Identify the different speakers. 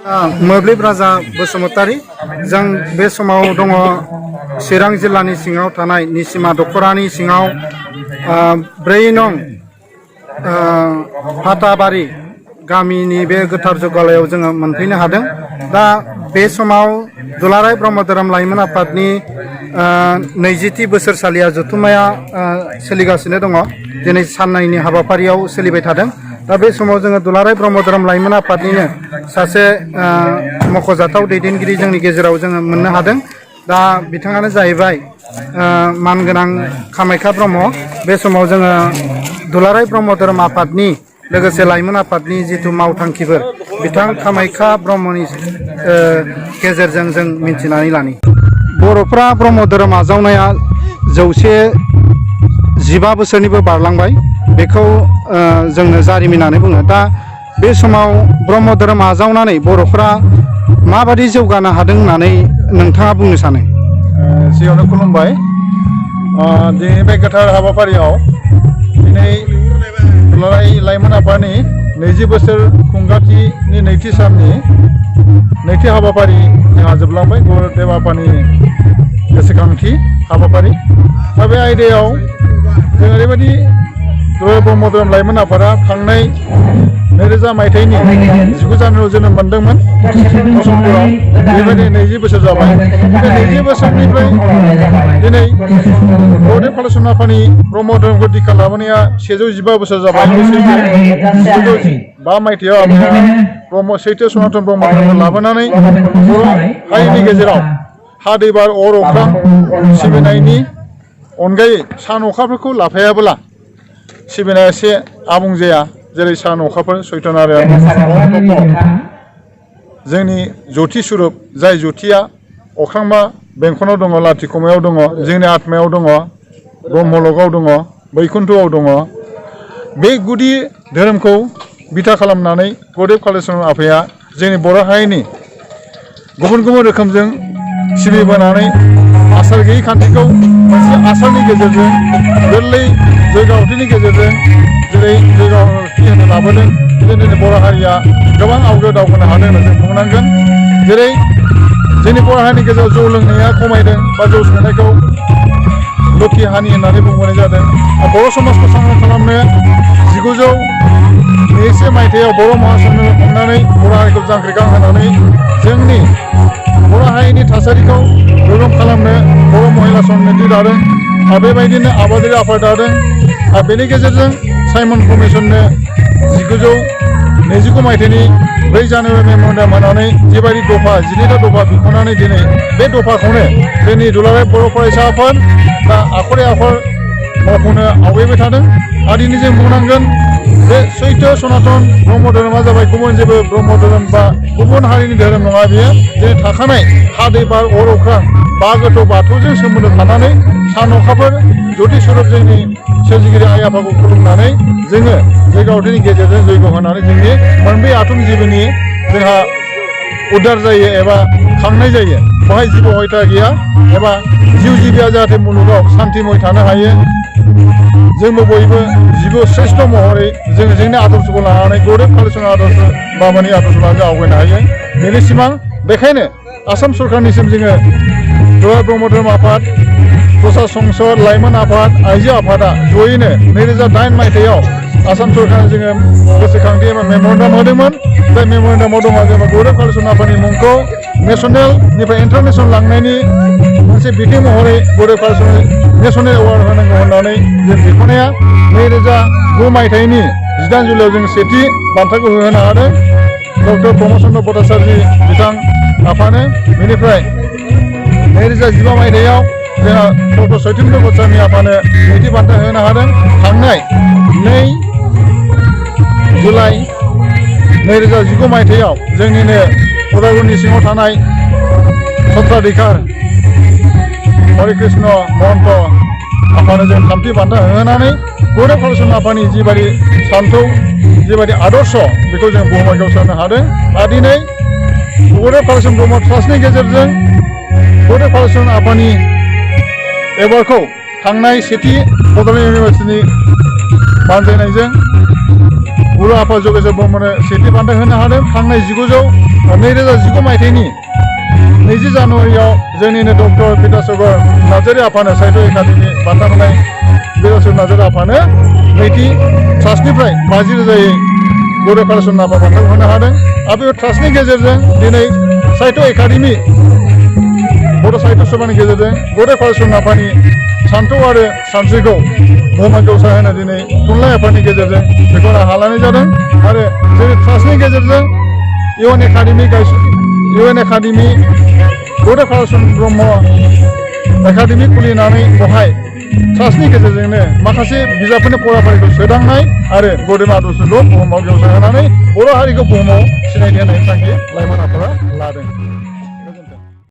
Speaker 1: मोब्लिब राजा बसुमतारी जों बे समाव दङ चिरां जिल्लानि सिङाव थानाय निसिमा दखरानि सिङाव 4 नं फाताबारि गामिनि बे गोथार जौगालयाव जोङो मोनफैनो हादों। दा बे समाव दुलाराय ब्रह्म धोरोम लाइमोन आफादनि 20थि बोसोरसालिया जथुम्माया सोलिगासिनो दङ। दिनै साननैनि हाबाफारियाव सोलिबाय थादों। दा बे समाव जोङो दुलाराय ब्रह्म धोरोम लाइमोन आफादनिनो सासे मख'जाथाव दैदेनगिरि जोंनि गेजेराव जोङो मोननो हादों। दा बिथाङानो जाहैबाय मानगोनां कामाख्या ब्रह्म। बे समाव जोङो दुलाराय ब्रह्म धोरोम आफादनि लोगोसे लाइमोन आफादनि जिथु मावथांखिफोर बिथां कामाख्या ब्रह्मनि गेजेरजों जों मिन्थिनानै लानि। बर'फ्रा ब्रह्म धोरोम आजावनाया 115 बोसोरनिबो बारलांबाय। बेखौ जोंनो जारिमिनानै बुङो। दा बे समाव ब्रह्म धोरोम आजावनानै बर'फ्रा माबादि जौगानो हादों होननानै नोंथाङा बुंनो सानो?
Speaker 2: सिगाङावनो खुलुमबाय। दिनै बे गोथार हाबाफारियाव दिनै दुलाराय लाइमोन आफादनि 20 बोसोर खुंगाथिनि नैथि साननि नैथि हाबाफारि जोंहा जोबलांबाय। गुरुदेव आफानि गोसोखांथि हाबाफारि। दा बे आयदायाव जों ओरैबायदि ब्रह्म धोरोम लाइमोन आफादा थांनाय 2000 मायथाइनि 19 जानुवारियाव जोनोम मोनदोंमोन असमपुराव। बेबायदि 20 बोसोर जाबाय। बे 20 बोसोरनिफ्राय दिनै गुरुदेव कालिचरन आफानि ब्रह्म धोरोमखौ दिक्षा लाबोनाया 115 बोसोर जाबाय। 1905 मायथाइयाव आफाया सैथो सनातन ब्रह्म धोरोमखौ लाबोनानै बर' हारिनि गेजेराव हा दै बार अर अख्रां सिबिनायनि अनगायै सान अखाफोरखौ लाफायाबोला सिबिनाया एसे आबुं जाया। जेरै सान अखाफोर सैतनारायण जोंनि ज्योति स्वरूप, जाय ज्योतिया अख्रांमा बेंखनाव दङ, लाथिखमायाव दङ, जोंनि आत्मायाव दङ, ब्रह्मलकआव दङ, बैकुन्ठआव दङ। बे गुदि धोरोमखौ बिथा खालामनानै गुरुदेव कालिचरन आफाया जोंनि बर' हारिनि गुबुन गुबुन रोखोमजों सिबिबोनानै आसार गैयै खान्थिखौ मोनसे आसारनि गेजेरजों गोरलै जयगावथिनि गेजेरजों जेरै जयगावथि होनो लाबोदों, बिदिनो बर' हारिया गोबां आवगायाव दावखोनो हादों होनना जों बुंनांगोन। जेरै जोंनि बर' हारिनि गेजेराव जौ लोंनाया खमायदों बा जौ संनायखौ लोखि हानि होननानै बुंबोनाय जादों। बर' समाजखौ सांग्रां खालामनो 1921 मायथाइयाव बर' महासम्मेलन खुंनानै बर' हारिखौ जांख्रिखां होनानै जोंनि बर' हारिनि थासारिखौ गोग्गोम खालामनो बर' महिला समिति दादों। बेबायदिनो आबादारि आफाद दादों। बेनि गेजेरजों साइमन कमिसननो 1929 मायथाइनि 4 जानुवारि मेम'रेन्डाम होनानै जिबायदि दफा 12था दफा बिख'नानै दिनै बे दफाखौनो जोंनि दुलाराय बर' फरायसा आफाद दा आखरे आफाद मावफुंनो आवगायबाय थादों। दिनै जों बुंनांगोन बे सैथो सनातन ब्रह्म धोरोमा जाबाय गुबुन जेबो ब्रह्म धोरोम बा गुबुन हारिनि धोरोम नङा। बेयो दिनै थाखानाय हा दै बार अर अख्रां बा गोथौ बाथौजों सोमोन्दो थानानै सान अखाफोर ज्योति स्वरूप जोंनि सोरजिगिरि आइ आफाखौ खुलुमनानै जोङो जयगावथिनि गेजेरजों जयग होनानै जोंनि मोनब्रै आथोन जिबोनि जोंहा उद्धार जायो एबा खांनाय जायो। बेवहाय जिब' हयथा गैया एबा जिउ जिबिया जाहाथे मुलुगाव सान्तिमय थानो हायो। जोंबो बयबो जिब' श्रेष्ठ महरै जोङो जोंनि आदर्शखौ लानानै गुरुदेव कालिचरन आदर्श बाबानि आदर्श लानानै आवगायनो हायो। बेनि सिमां बेखायनो आसाम सरकारनिसिम जोङो दुलाराय ब्रह्म धोरोम आफाद, प्रसाद संसद, लाइमोन आफाद, आइजो आफादा जयैनो 2008 मायथाइयाव आसाम सरकारनो जोङो गोसोखांथि एबा मेम'रेन्डाम होदोंमोन। बे मेम'रेन्डामाव दङ जोङो गुरुदेव कालिचरन आफादनि मुंखौ नेसनेलनिफ्राय इन्टारनेसनेल लांनायनि मोनसे बिथिं महरै गुरुदेव कालिचरन नेसनेल एवार्ड होनांगौ होननानै जों बिख'नाया 2009 मायथाइनि 18 जुलाइयाव जों सेथि बान्थाखौ होनो हादों डक्टर प्रमद चन्द्र भट्टाचार्य बिथां आफानो। बेनिफ्राय 2015 मायथाइयाव जोंहा डक्टर सत्येन्द्र गस्वामी आफानो नैथि बान्था होनो हादों। थांनाय 2 जुलाइ 2019 मायथाइयाव जोंनिनो उदालगुरिनि सिङाव थानाय सत्राधिकार हरि कृष्ण महन्त आफानो जों थामथि बान्था होनानै गुरुदेव कालिचरन आफानि जिबायदि सान्थौ जिबायदि आदर्श बेखौ जों बुहुमाव गेवसारनो हादों। दिनै गुरुदेव कालिचरन ब्रह्म ट्रास्टनि गेजेरजों गुरुदेव कालिचरन आफानि एवार्डखौ थांनाय सेथि बड'लेण्ड इउनिभार्सिटिनि बानजायनायजों गुरु आफा जगेश्वर ब्रह्मनो सेथि बान्था होनो हादों। थांनाय 19 2019 मायथाइनि 20 जानुवारियाव जोंनिनो डक्टर बिद्यासागर नार्जारि आफानो साहित्य एकाडेमि बान्था होनाय बिद्यासागर नार्जारि आफानो नैथि ट्रास्टनिफ्राय 50,000 बड' कालचरन आफा बान्थाखौ होनो हादों आरो बे ट्रास्टनि गेजेरजों दिनै साहित्य एकाडेमि बड' साहित्य सभानि गेजेरजों बड' कालचरन आफानि सान्थौ आरो सानस्रिखौ बुहुमाव जौसाहोनो दिनै थुनलाइ आफादनि गेजेरजों बेखौ राहा लानाय जादों आरो जोंनि ट्रास्टनि गेजेरजों इउएन एकाडेमि बड' कालचरन ब्रह्म एकाडेमि खुलिनानै बेवहाय ट्रास्टनि गेजेरजोंनो माखासे बिजाबफोरनि फराफारिखौ सोदांनाय आरो गेदेमा आदर्शखौ बुहुमाव गेवसारहोनानै बर' हारिखौ बुहुमाव सिनायथि होनायनि थांखि लाइमोन आफादा लादों।